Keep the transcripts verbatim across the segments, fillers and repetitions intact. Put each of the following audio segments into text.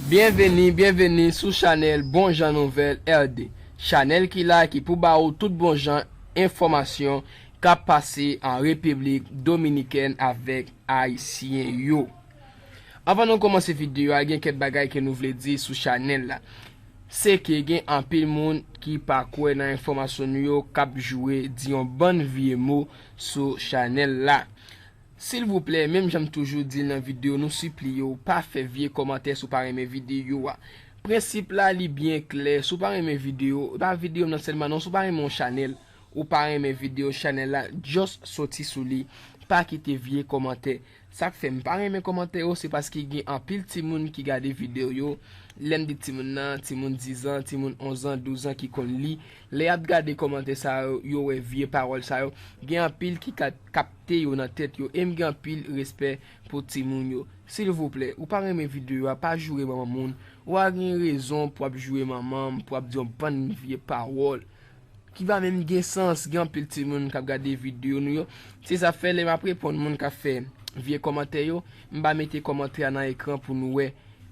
Byenveni, byenveni sou chanèl Bon Jan Nouvèl R D. Chanèl ki la ki pou ba ou tout bon jan enfòmasyon k ap pase an Repiblik Dominikèn avèk Ayisyen yo. Anvan nou kòmanse videyo a, gen kèk bagay ke nou vle di sou chanèl la. Se ke gen anpil moun ki pa kwè nan enfòmasyon nou yo, k ap joure di yon bann vye mo sou chanèl la. Silvouplè, menm jan m toujou di l nan videyo, nou sipliye w pa fè vye kòmantè si w pa renmen videyo a. Prensip la, li byen klè. Si w pa renmen videyo, pa videyo m nan sèlman non, si w pa renmen yon chanèl, ou pa renmen videyo chanèl la, just soti sou li. Pa kite vye kòmantè. Sa k fè m pa renmen kòmantè yo, se paske gen anpil timoun ki gade videyo yo. Lè m di timoun nan, timoun diz an, timoun onz an, douz an ki konn li. Lè y ap gade kòmantè sa yo, yo wè vye pawòl sa yo. Gen anpil ki ka kapte yo nan tèt yo. E m gen anpil respè pou timoun yo. Silvouplè, ou pa renmen videyo a, pa joure manman moun. Ou a gen rezon pou ap joure manman m, pou ap di yon bann vye pawòl ki pa menm gen sans. Gen anpil timoun k ap gade videyo nou yo. Se sa fè lè m ap reponn moun k ap fè vye kòmantè yo, m pa mete kòmantè a nan ekran pou nou wè,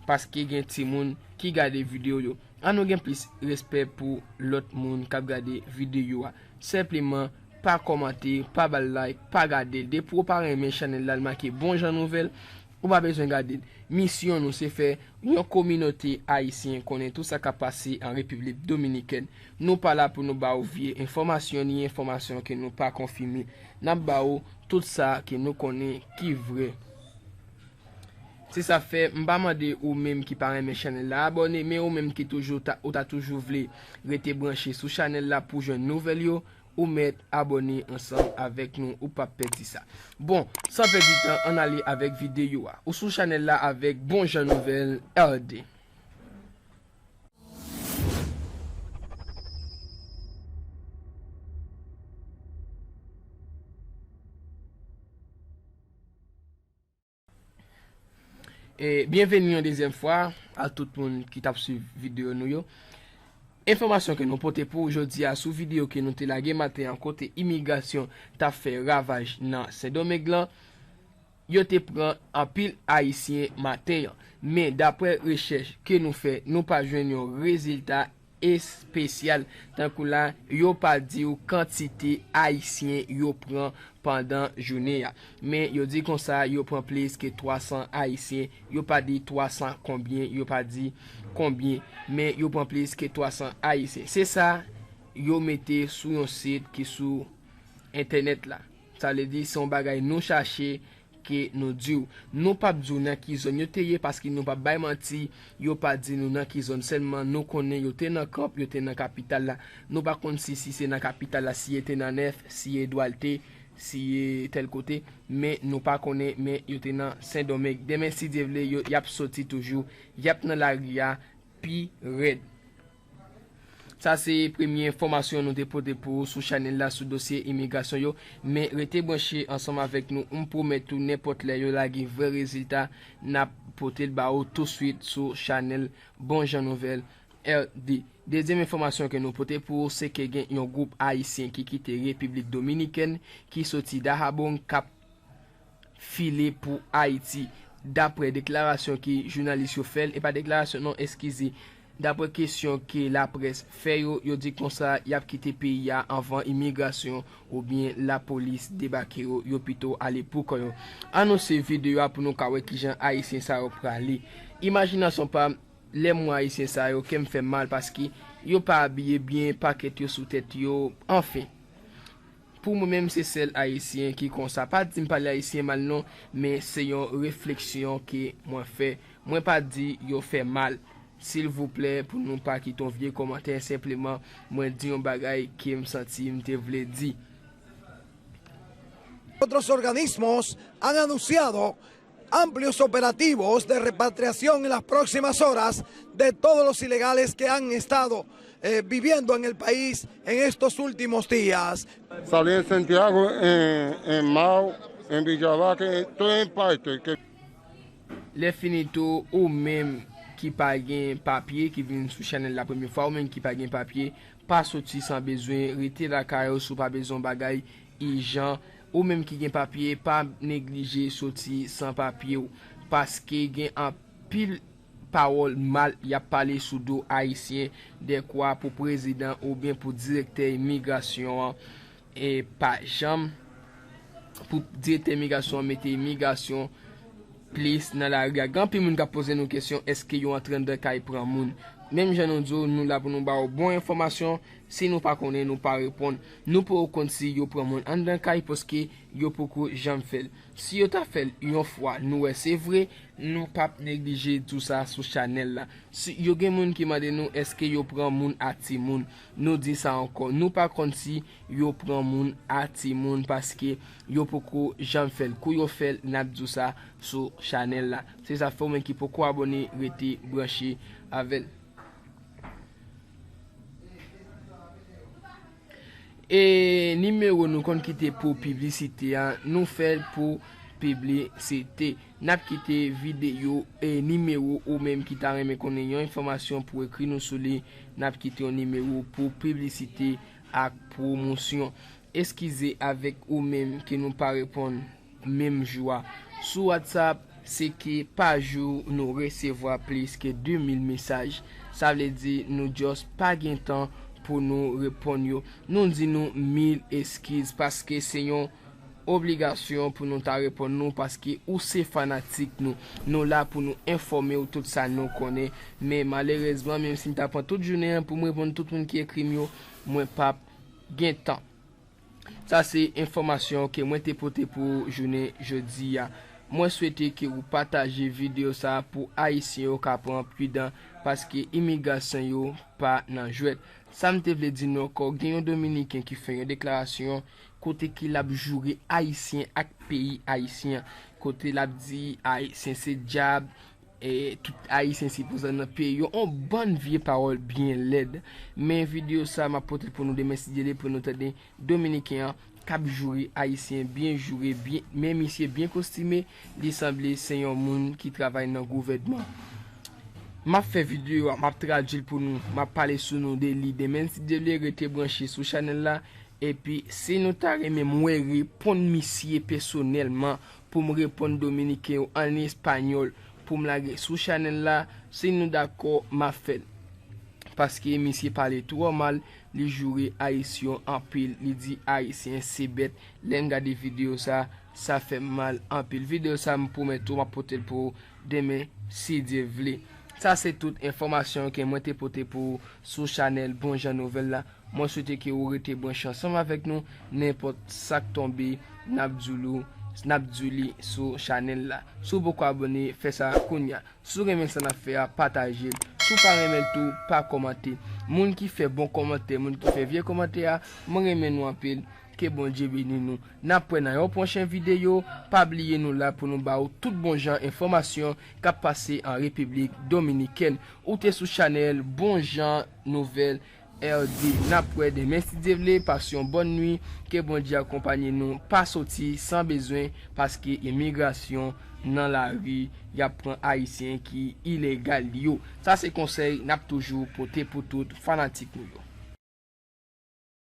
paske gen timoun ki gade videyo yo. An nou gen plis respè pou lòt moun k ap gade videyo a. Senpleman, pa kòmante, pa ba l like, pa gade l. Depi w pa renmen chanèl la, l make Bon Jan Nouvèl, ou pa bezwen gade l. Misyon nou se fè yon kominote ayisyen konnen tout sa k ap pase an Repiblik Dominikèn. Nou pa la pou nou ba w vye enfòmasyon ni enfòmasyon ke nou pa konfime. N ap ba w tout sa ke nou konnen ki vrè. Se sa fè, m pa mande ou menm ki pa renmen chanèl la abòne, men ou menm ki toujou ta, ou ta toujou vle rete branche sou chanèl la pou jwenn nouvèl yo, ou mèt abòne ansanm avèk nou, ou p ap pèdi sa. Bon, san pèdi tan, ann ale avèk videyo a. Ou sou chanèl la avèk Bon Jan Nouvèl R D. E byenveni yon dezyèm fwa a tout moun ki t ap swiv videyo nou yo. Enfòmasyon ke nou pote pou ou jodi a sou videyo ke nou te lage maten an kote imigrasyon t ap fè ravaj nan Sendomeng lan, yo te pran anpil Ayisyen maten an. Men, daprè rechèch ke nou fè, nou pa jwenn yon rezilta espesyal. Tankou la, yo pa di w kantite Ayisyen yo pran pandan jounen an. Men, yo di konsa, yo pran plis ke twa san Ayisyen. Yo pa di twa san konbyen, yo pa di konbyen, men yo pran plis ke twa san Ayisyen. Se sa yo mete sou yon sit ki sou entènèt la. Sa vle di, se yon bagay nou chache ke nou di w. Nou p ap di w nan ki zòn yo te ye, paske nou p ap bay manti. Yo pa di nou nan ki zòn, sèlman nou konnen yo te nan Kanp, yo te nan kapital la. Nou pa konn si, si se nan kapital la, si yo te nan Nèf, si yo Dwalte, si yo tèl kote, men nou pa konnen, men yo te nan Sendomeng. Demen, si Dye vle, yo, y ap soti toujou, y ap nan lari a pi rèd. Sa se premye enfòmasyon nou te pote pou ou sou chanèl la sou dosye imigrasyon yo, men rete branche ansanm avèk nou, m pwomèt ou nenpòt lè yo lage vrè rezilta, n ap pote l ba ou touswit sou chanèl Bon Jan Nouvèl R D. Dezyèm enfòmasyon ke nou pote pou ou, se ke gen yon gwoup Ayisyen ki kite Repiblik Dominikèn, ki soti Dajabón, k ap file pou Ayiti. Daprè deklarasyon ke jounalis yo fè l, e pa deklarasyon non, eskize, daprè kesyon ke laprès fè yo, yo di konsa y ap kite peyi a anvan imigrasyon oubyen lapolis debake yo, yo pito ale pou kò yo. Ann nou swiv videyo a pou nou ka wè kijan Ayisyen sa yo prale. Imajinasyon pa m, lè m wè Ayisyen sa yo, kè m fè m mal paske yo pa abiye byen, pakèt yo sou tèt yo, anfen. Pou mwen menm, se sèl Ayisyen ki konsa. Pa di m pale Ayisyen mal non, men se yon refleksyon ke mwen fè. Mwen pa di yo fè mal. Silvouplè, pou nou pa kite yon vye kòmantè, senpleman, mwen di yon bagay ke m santi m te vle di. Otros organismos han anunciado amplios operativos de repatriación en las próximas horas de todos los ilegales que han estado, eh, viviendo en el país en estos últimos días. Salí en Santiago, en, en Mao, en Villavaca, en todas partes. Que Lè fini tou, ou menm ki pa gen papye, ki vin sou chanèl la premye fwa, ou menm ki pa gen papye, pa soti san bezwen, rete lakay ou si w pa bezwen yon bagay ijan. Ou menm ki gen papye, pa neglije soti san papye w, paske gen anpil pawòl mal y ap pale sou do Ayisyen, dèkwa pou prezidan oubyen pou direktè imigrasyon an, e pa janm pou direktè imigrasyon an mete imigrasyon plis nan lari a. Gen anpil moun k ap poze nou kesyon, èske yo antre anndan kay pran moun? Menm jan nou di w, nou la pou nou ba w bon enfòmasyon. Si nou pa konnen, nou pa reponn. Nou poko konn si yo pran moun anndan kay, paske yo poko janm fè l. Si yo ta fè l yon fwa, nou wè se vre, nou p ap neglije di w sa sou chanèl la. Si yo gen moun ki mande nou èske yo pran moun a timoun, nou di sa ankò. Nou pa konn si yo pran moun a timoun, paske yo poko janm fè l. Kou yo fè l, n ap di w sa sou chanèl la. Se sa fè w menm ki poko abòne, rete branche avè n. E nimewo nou konn kite pou piblisite a, nou fè l pou piblisite. N ap kite videyo e nimewo, ou menm ki ta renmen konnen yon enfòmasyon pou ekri nou sou li, n ap kite yon nimewo pou piblisite ak pwomosyon. Eskize avèk ou menm ke nou pa reponn menm jou a. Sou WhatsApp, se ke pa jou nou resevwa plis ke de mil mesaj. Sa vle di nou just pa gen tan pou nou reponn yo. Nou di nou mil eskiz paske se yon obligasyon pou nou ta reponn nou, paske ou se fanatik nou. Nou la pou nou enfòme w tout sa nou konnen. Men malerezman, menm si m ta pran tout jounen an pou m reponn tout moun ki ekri m yo, mwen p ap gen tan. Sa se enfòmasyon ke mwen te pote pou jounen jodi a. Mwen swete ke ou pataje videyo sa a pou Ayisyen yo ka pran pridan, paske imigrasyon yo pa nan jwèt. Sa m te vle di nou ankò, gen yon Dominiken ki fè yon deklarasyon kote ke l ap joure Ayisyen ak peyi Ayisyen an. Kote l ap di Ayisyen se dyab, e tout Ayisyen sipoze nan peyi yo. On bann vye pawòl byen lèd. Men videyo sa a m ap pote l pou nou demen si Dye vle pou nou tande Dominiken an k ap joure Ayisyen, byen joure, byen, men misye byen kostime, li sanble se yon moun ki travay nan gouvènman. M ap fè videyo a, m ap tradui l pou nou, m ap pale sou nou de li demen si Dye vle, rete branche sou chanèl la. Epi si nou ta renmen mwen reponn misye pèsonèlman, pou m reponn Dominiken yo an espanyòl, pou m lage sou chanèl la, si nou dakò, m ap fè l. Paske misye pale twò mal, li joure Ayisyen anpil, li di Ayisyen se bèt. Lè n gade videyo sa, sa fè m mal anpil. Videyo sa, m pwomèt ou, m ap pote l pou ou demen, si Dye vle. Sa se tout enfòmasyon ke mwen te pote pou ou sou chanèl Bon Jan Nouvèl la. Mwen swete ke ou rete branche ansanm avèk nou, nenpòt sa k tonbe, n ap di w, n ap di w li sou chanèl la. Si w poko abòne, fè sa kounye a. Si w renmen sa n ap fè a, pataje l. Si w pa renmen l tou, pa kòmante. Moun ki fè bon kòmantè, moun ki fè vye kòmantè a, mwen renmen nou anpil. Ke Bondye beni nou. N ap wè nan yon pwochen videyo. Pa bliye nou la pou nou ba ou tout bon jan enfòmasyon k ap pase an Repiblik Dominikèn. Ou te sou chanèl Bon Jan Nouvèl R D. N ap wè demen si Dye vle, pase yon bòn nwi, ke Bondye akonpaye nou, pa soti san bezwen, paske imigrasyon nan lari, y ap pran Ayisyen ki ilegal yo. Sa se konsèy n ap toujou pote pou tout fanatik nou yo.